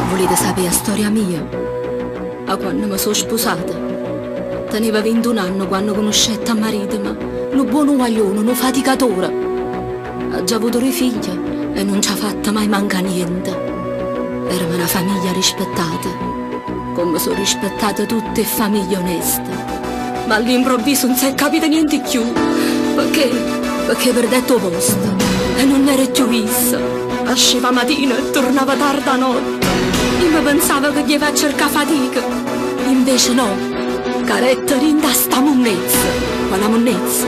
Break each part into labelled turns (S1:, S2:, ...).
S1: Vulite sapè 'a storia mia? 'A quanno me so' spusata. Teneva vintuno anne quanno cunuscette a maritemo, nu buono guaglione, nu faticatore. Aggio avuto duje figlie e nun ce ha fatto mai mancà niente. Eramo na famiglia rispettata, comme so' rispettate tutte 'e ffamiglie oneste. Ma all'improvviso nun s'è capito niente cchiù, pecché, pecché perdette 'o posto e nun era cchiù isso. Asceva 'a matina e turnava tarde 'a notte. Io me pensavo che ghieva a cercà fatica, invece no, carette dint' 'a sta munnezza. Quala munnezza?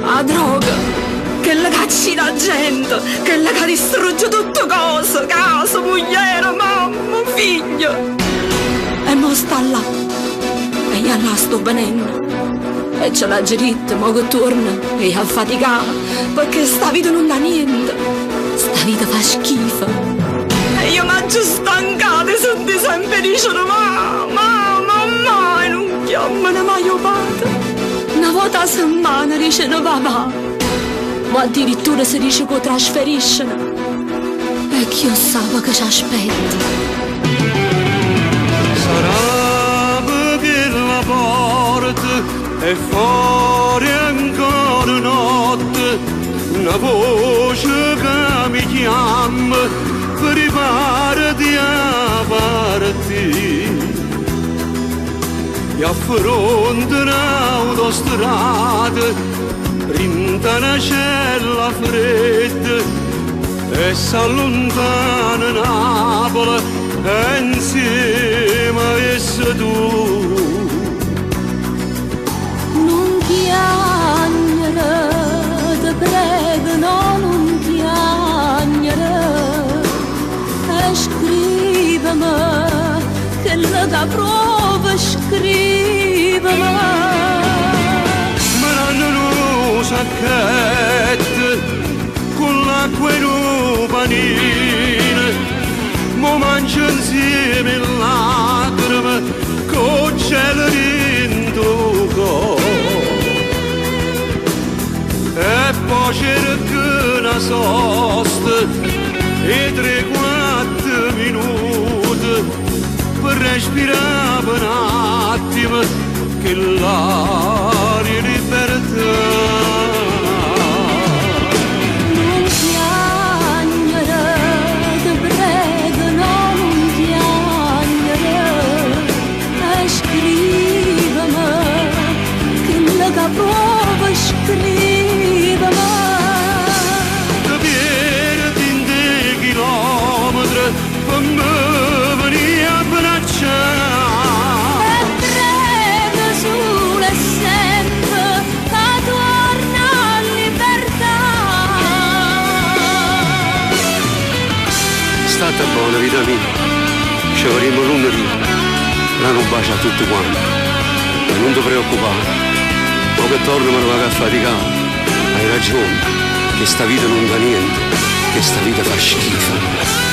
S1: 'A droga! Chella ca accide 'a gente, chella ca distrugge tutte cose, casa, mugliera, mamma, figlio. E mo sta là. E io 'a là sto venenno. E ce l'aggio ditto, mo che tuorno hê 'a faticà, pecché sta vita nun dà niente. Sta vita fa schifo. E io m'aggio stancato 'e sentì sempe dicere mà, mà, mammà e nun chiammano maje 'o pate. Na vota 'a semmana diceno papà. Mo addirittura se dice che 'o trasferisceno. E chi 'o ssape che c'aspetta.
S2: S'arape chella porta e fore ancora notte Na voce ca mi chiamma Priparati a partì E affronta n'autostrada Dint' 'a na cella fredda E s'alluntana Napule E 'nsieme a essa tu.
S1: Nun chiagnere, te prego, no, nun chiagnere. E scriveme chello ca pruove, scriveme.
S2: Me danno nu sacchetto cu l'acqua e nu panino, mo mangio 'nzieme 'e lacrime cu 'o gelo dint' 'o core. E po' cerco na sosta 'e tre quatto minute pe respirà pe n'attimo chell'aria 'e libertà.
S1: Nun chiagnere, te prego, no, nun chiagnere. E scriveme chello ca pruove, scriveme.
S2: Te pierde 'int' 'e chilometre pe me venì a abbraccià.
S1: E prego sulo e sempe ca tuorne a libertà.
S2: Statte bona vita mia, ce vedimmo lunnerì, dà nu bacio a tutte quante e nun te preoccupà, mo che torno me ne vaco a faticà, hai ragione, chesta vita nun dà niente, chesta vita fa schifo.